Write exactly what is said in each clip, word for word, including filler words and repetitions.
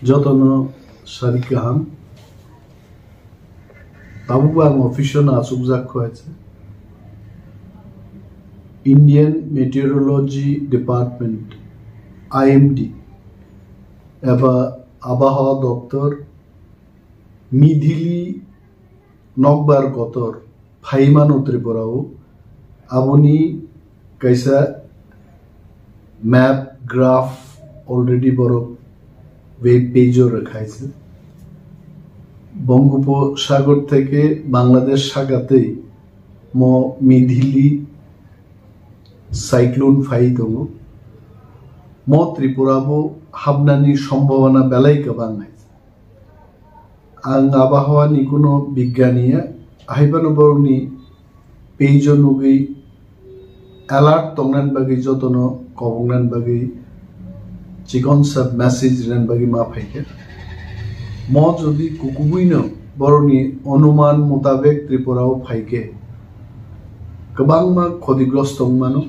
Jotono sari kaham. Tabukbo ang office-o no achukjak kho hai se. Indian Meteorology Department, I M D, eba Abahwa Doptor, Midhili nokbar kotor phaimano Tripura-o, aboni kaisa map, graph already borok web page-o rwkhaise. Bongopo Sagor theke Bangladesh sakatwi mo Midhili cyclone phai tongo. Mo Tripura-bo habnani sombhabona belai kwbang hai. Ang abahawani kuno bigyani ya, ahai phano borokni page-o nugwi alert tongnani bagwi, jotono koboknani bagwi chikonsa message rinani bagwi ma phaikha. Mo jodi kukubuino borokni onuman mutabek Tripura-o phaikhe, kwbangma khodigrosto wngmano.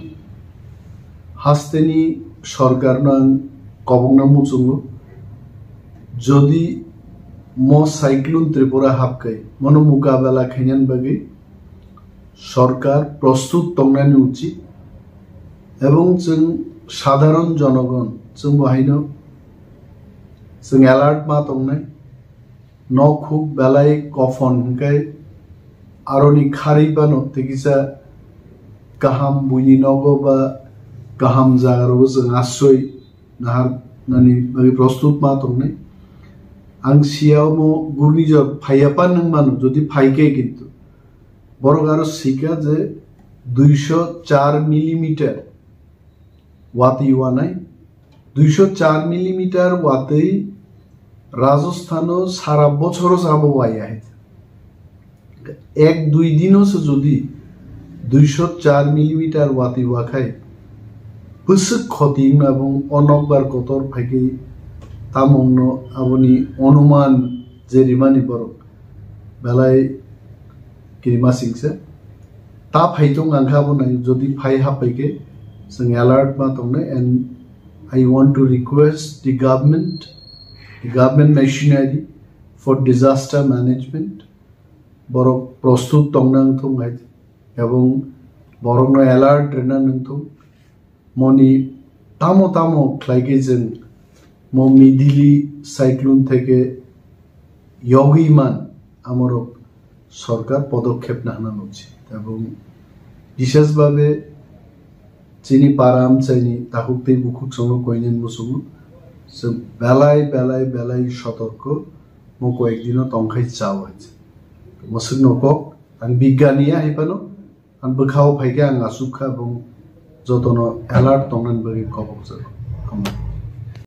Hasteni sorkarno ang kobokna muchungo, jodi mo cyclone Tripura hapkai, mono mukabela khainani bagwi sorkar prostut tongnani uchit, ebong chwng sadharon jonogon chwngbo haino chwng alert ma tongnai. Nok huk belai kophon hwnkhe aroni kharwi phano tei kisa kaham buini nogo ba kaham jaga rogo chwng asroi nahar nani bagwi prostut ma tongnai. Ang siya omo gurnijor phaiya pan wng mano, jodi phaikhe kintu borok aro sikha je duisho char millimeter watwi wanai, duisho char millimeter watwi Rajasthan-o sara bochoro sabo waya hai. Ek dui dino se jodi duisho char millimeter watwi wakhai, bwswk khoti wngna bung o nokbar kotor phaikhe tamungno aboni onuman je rimani borok belai kirima singsa. Ta phai tong ang kha bo nai, jodi phai haphaikhe chwng alert ma tongnai, and I want to request the government, the government machinery for disaster management, borok prostut tongna wngthung hai, ebong borokno alert rwna wngthung. Moni tamo tamo khlaikhe chwng mo Midhili cyclone theke yogwi man amorok sorkar podokkhep nahna nukchi. Ebong bishes babe chini para amchaini takhuk tei bukhuk songo koinani muchungo chwng belai belai belai sotorko mo koyek dino tongkhai chao hai. Mwswkno kok ang bigyani ya hai phano ang bwkhao phaikhe ang asuk kha, bong jotono alert tongnani bagwi kobok jago. Hambai.